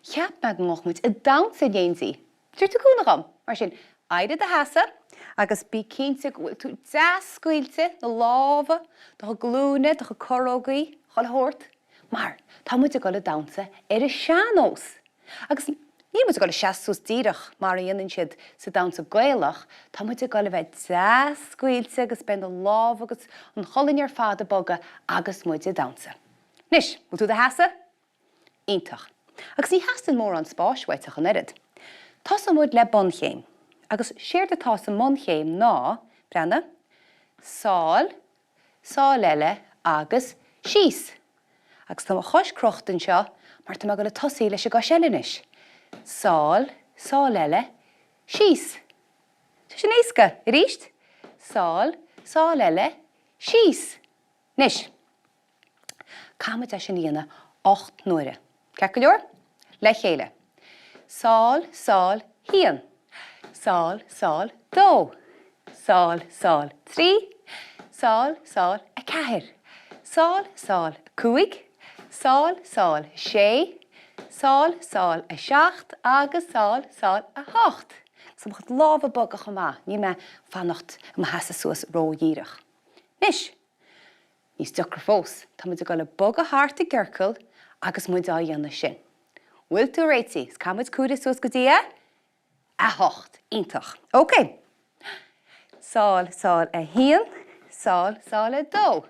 Cheap mé go mbeadh muid ag damhsa in éindí. Tabhair tú cúnamh dhom. Mar sin, éirigh i do sheasamh agus bí cinnte go bhfuil tú deas scaoilte, na lámha, do chuid glúine, do chuid corrógaí, chuile shórt, mar tá muid ag dul ag damhsa ar an sean-nós. Agus níl muid ag dul ag seasamh suas díreach mar a dhéanann siad sa damhsa Gaelach, tá muid ag dul a bheith deas scaoilte agus beidh na lámha agus an cholainn ar fad ag bogadh agus muid ag damhsa. Anois, bhfuil tú i do sheasamh? Iontach. Agus ní theastaíonn mórán spáis uait ach an oiread. Tosóidh muid le bunchéim. Agus séard atá sa mbunchéim ná, breathnaigh, sál, sál eile agus síos. Agus tá mo chois crochta anseo mar tá mé ag dul ag tosaí leis an gcois eile anois. Sál, sál eile, síos. Tá sin éasca. Arís. Sál, sál eile, síos. Anois. Caithfimid é sin a dhéanamh 8 n-uaire. Ceart go leor? Le chéile. Sál, sál, haon. Sál, sál, dó. Sál, sál, 3. Sál, sál, 4. Sál, sál, 5. Sál, sál, 6. Sál, sál, 7 agus sál, sál, 8. Agus mo chuid lámha ag bogadh chomh maith, níl mé ag fanacht i mo sheasamh suas ró-dhíreach. Anois! Níos deacra fós, tá muid ag dul ag bogadh thart i gciorcal agus muid á dhéanamh sin. Bhfuil tú réitithe? Is caithfidh muid comhaireamh suas go dtí a 8. Iontach. Ok. Sál, sál, 1, sál, sál, 2,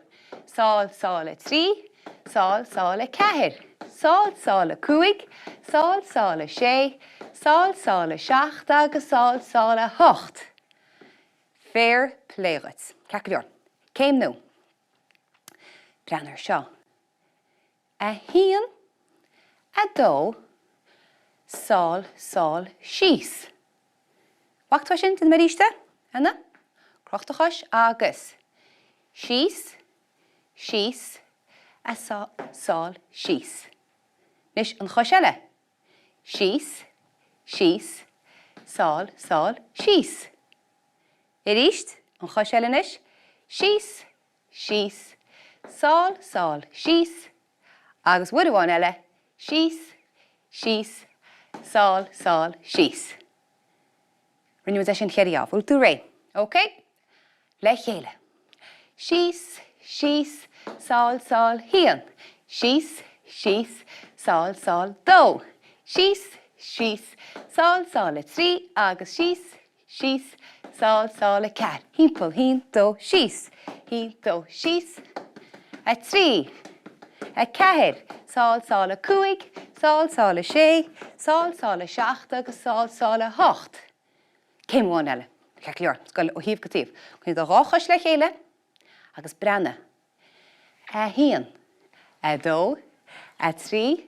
sál, sál, 3, sál, sál, 4, sál, sál, 5, sál, sál, 6, sál, sál, 7 agus sál, sál, 8. Fair play dhuit. Ceart go leor. Céim nua. Breathnaigh ar seo. 1, 2, sál, sál, síos. Bhfaca tú é sin? Déanfaidh mé arís é. Anna? Croch do chois agus síos, síos, a sál, sál, síos. Anois an chois eile. Síos, síos, sál, sál, síos. Arís, an chois eile anois, síos, síos, sál, sál, síos, agus uair amháin eile, síos, síos, sál, sál, síos. Rinne muid é sin cheithre gheábh. Bhfuil tú réidh? Ok. Le chéile. Síos, síos, sál, sál, haon. Síos, síos, sál, sál, dó. Síos, síos, sál, sál, 3 agus síos, síos, sál, sál, 4. Timpeall, haon, dó, síos, haon, dó, síos, 3, 4, sál, sál, 5, sál, sál, 6, sál, sál, 7 agus sál, sál, 8. Céim amháin eile. Ceart go leor, ag goil ó thaobh go taobh. Coinnigh do dhá chois le chéile agus breathnaigh. 1, 2, 3,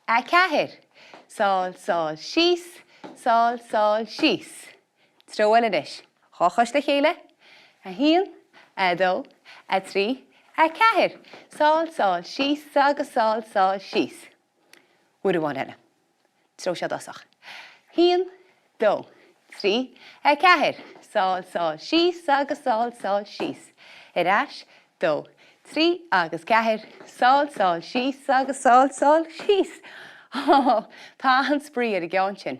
4. Sál, sál, síos, sál, sál, síos. Treo eile anois. Dhá chois le chéile. 1, 2, 3, 4. Sál, sál, síos agus sál, sál, síos. Uair amháin eile. Treo seo i dtosach. Haon, dó, trí, 4. Sál, sál, síos agus sál, sál, síos. Ar ais, dó, trí agus ceathair. Sál, sál, síos agus sál, sál, síos. Tá an-spraoi ar an gceann sin.